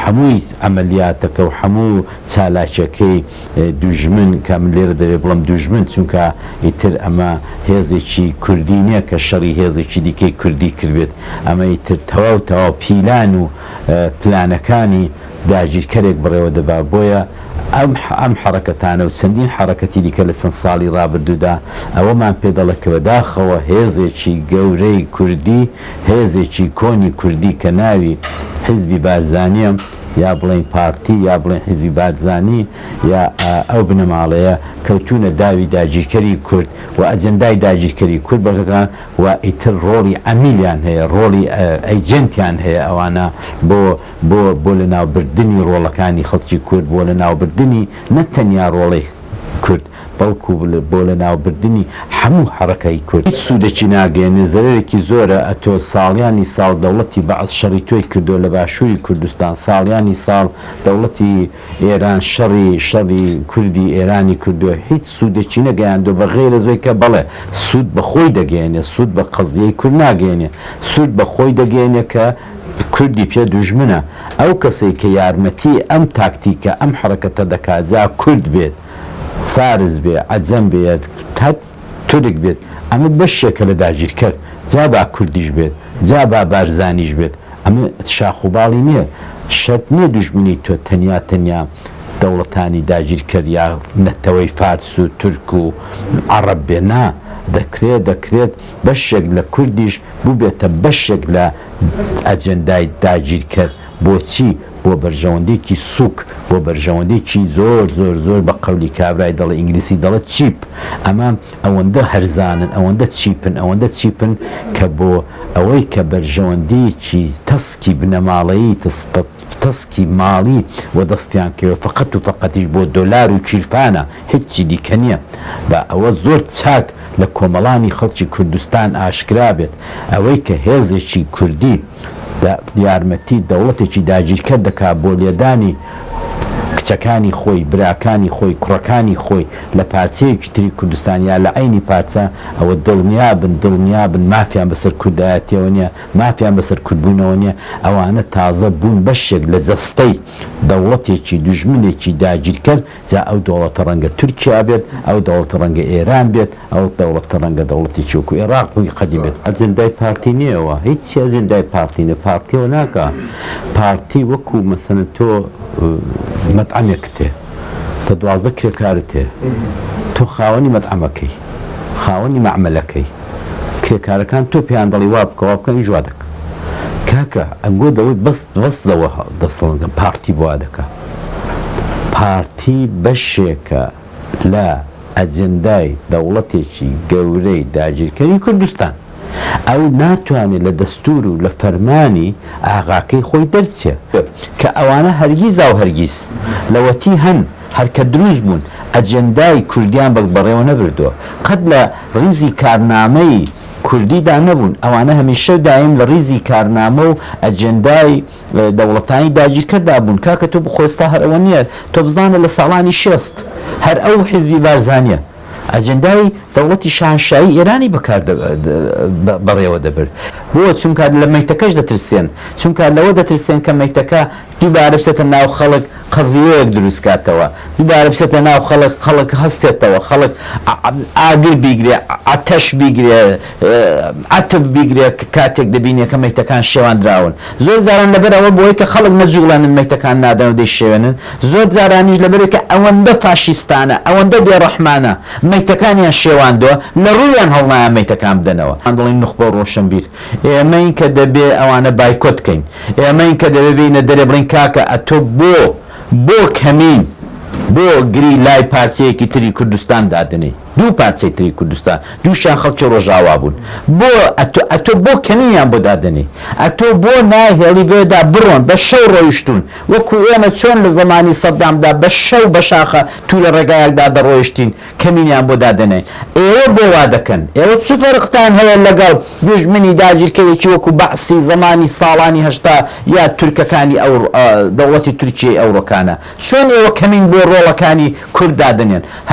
هەمووی عەمەلیاتەکە و هەموو چالاکیەکەی دوژمن کە من لێرە دەبێ بڵێم دوژمن چونکە ئیتر ئەمە هێزێکی کوردی نیە کە شەڕی هێزێکی دیکەی کوردی کردبێت ئەمە ئیتر تەواو تەواو پیلان و پلانەکانی داگیرکەرێک بەڕێوە دەبا بۆیە ئەم ئەم حەڕەکەتانە و چەندین حەڕەکەتی دیکە لە چەند ساڵی ڕابردوودا ئەوەمان پێ دەڵێ کە بەداخەوە هێزێکی گەورەی کوردی هێزێکی کۆنی کوردی کە ناوی حیزبی بارزانیە یا بڵێین پارتی یا بڵێین حیزبی بارزانی یا ئەو بنەماڵەیە کەوتوونە داوی داگیرکەری کورد و ئەجەندای داگیرکەری کورد بەکەکان و ئیتر ڕۆڵی عەمیلیان هەیە ڕۆڵی ئەیجەنتیان هەیە ئەوانە بۆ بۆ بۆ لەناوبردنی ڕۆڵەکانی خەڵکی کورد بۆ لەناوبردنی نە تەنیا ڕۆڵەی کورد بەڵکو بۆ لەناوبردنی هەموو حەڕەکەی کورد. هیچ سوودێکی ناگەیەنێ زەرەرێکی زۆرە ئەتۆ ساڵیانی ساڵ دەوڵەتی بەعس شەڕی تۆی کردووە لە باشووری کوردستان ساڵیانی ساڵ دەوڵەتی ئێران شەڕی شەڕی کوردی ئێرانی کردووە هیچ سوودێکی نەگەیاندووە بە غەیرە زۆی کە بەڵێ سوود بە خۆی دەگەیەنێ سوود بە قەزیەی کورد ناگەیەنێ سوود بە خۆی دەگەیەنێ کە کوردی پێ دوژمنە ئەو کەسەی کە یارمەتی ئەم تاکتیکە ئەم حەڕەکەتە دەکا جا کورد بێت فارس بێ عەجەم بێ هەر تورک بێت ئەمە بەشێکە لە داگیرکەر جا با کوردیش بێت جا با بارزانیش بێت ئەمە شاخ و باڵی نیە شەرت نیە دوژمنی تۆ تەنیا تەنیا دەوڵەتانی داگیرکەر یا نەتەوەی فارس و تورک و عەڕەب بێ نا دەکرێ دەکرێت بەشێک لە کوردیش بوبێتە بەشێک لە ئەجێندای داگیرکەر بۆچی؟ بۆ بەرژەوەندیەکی سوک، بۆ بەرژەوەندیەکی زۆر زۆر زۆر بە قەولی کابرای دەڵێ ئینگلیسی دەڵێ cheap، ئەمە ئەوەندە هەرزانن ئەوەندە cheap ن ئەوەندە cheap ن کە بۆ ئەوەی کە بەرژەوەندیەکی تەسکی بنەماڵەیی تەسکی ماڵی وەدەستیان کەوێ فەقەت و فەقەتیش بۆ دۆلار و کیرفانە هیچی دیکە نیە با ئەوە زۆر چاک لە کۆمەڵانی خەڵکی کوردستان ئاشکرا بێت ئەوەی کە هێزێکی کوردی یارمەتی دەوڵەتێکی داگیرکەر دەکات بۆ لێدانی کچەکانی خۆی، براکانی خۆی، کوڕەکانی خۆی لە پارچەیەکی تری کوردستان یا لە عەینی پارچە، ئەوە دڵنیابن، دڵنیابن مافیان بەسەر کوردایەتیەوە نیە، مافیان بەسەر کوردبوونەوە نیە، ئەوانە تازە بوون بەشێک لە جەستەی دەوڵەتێکی دوژمنێکی داگیرکەر، جا ئەو دەوڵەتە ڕەنگە تورکیا بێت، ئەو دەوڵەتە ڕەنگە ئێران بێت، ئەو دەوڵەتە ڕەنگە دەوڵەتێکی وەکو ئێڕاق بووی قەدیم بێت. ئەجندای پارتی نیە ئەوە هیچی ئەجندای پارتی نیە پارتی ئەوە ناکا پارتی وەکو مەسەلەن تۆ مەتعەمێکت هەیە تە 12 کرێکارت هەیە تۆ خاوەنی مەتعەمەکەی خاوەنی مەعمەلەکەی کرێکارەکان تۆ پێیان دەڵی وا بکە وا بکە ئیش وا دەکە کاکە ئەنگۆ دەڵێ بەس بەس لەوە دەستەڵەکەم پارتی بۆ وا دەکا پارتی بەشێکە لە ئەجێندای دەوڵەتێکی گەورەی داگیرکەری کوردستان. ئەو ناتوانێ لە دەستوور و لە فەرمانی ئاغاکەی خۆی دەرچێ. کە ئەوانە هەرگیزاو هەرگیز لەوەتی هەن هەر کە دروست بوون ئەجێندای کوردیان بە بەڕێوە نەبردووە. قەت لە ڕیزی کارنامەی کوردیدا نەبوون. ئەوانە هەمیشە دایم لە ڕیزی کارنامە و ئەجێندای دەوڵەتانی داگیرکەردا بوون کاکە تۆ بخۆ ئێستا هەر ئەوە نییە تۆ بزانە لە ساڵانی شێست هەر ئەو حیزبی بارزانیە ئەجندای دەوڵەتی شاهنشایی ئێرانی بەکار بەڕێوە دەبرد بۆ چونکە لە مەیتەکەش دەترسێن چونکە لەوە دەترسێن کە مەیتەکە دووبارە بچێتە ناو خەڵک قەزیەیەک دروست کاتەوە دووبارە بچێتە ناو خەڵک خەڵک هەستێتەوە خەڵک ئاگر بیگرێ عەتەش بیگرێ عەتف بیگرێ کاتێک دەبینێ کە مەیتەکان شێواندراون زۆر جاران لەبەر ئەوە بۆی کە خەڵک نەجوڵێنن مەیتەکان نادەن و دەیشێوێنن زۆر جارانیش لەبەرەوەی کە ئەوەندە فاشیستانە ئەوەندە بێڕەحمانە مەیتەکانیان شێواندوە لە ڕوویان هەڵنایە مەیتەکان بدەنەوە. دەڵێن نوخبە و ڕۆشنبیر ئێمەین کە دەبێ ئەوانە بایکۆت کەین ئێمەین کە دەبێ بێینە دەرێ بڵێین کاکە ئەتۆ بۆ بۆ کەمین بۆ گری لای پارچەیەکی تری کوردستان دادەنێی دوو پارچەی تری کوردستان دووشیان خەڵکی ڕۆژاوا بوون بۆ ئەتۆ ئەتۆ بۆ کەمینیان بۆ دادەنێی ئەتۆ بۆ ناهێڵی بەوێدا بڕۆن بە شەو ڕۆیشتوون وەکو ئێمە چۆن لە زەمانی سەدامدا بە شەو بە شاخە توولە ڕێگایەکدا دەڕۆیشتین کەمینیان بۆ دادەنێن ئێوە بۆ وا دەکەن ئێوە چ فەرقتان هەیە لەگەڵ دوژمنی داگیرکەرێکی وەکو بەعسی زەمانی ساڵانی 80 یا تورکەکانی ئەو دەوڵەتی تورکیەی ئەوڕۆکانە چۆن ئێوە کەمین بۆ ڕۆڵەکانی کورد دادەنێن؟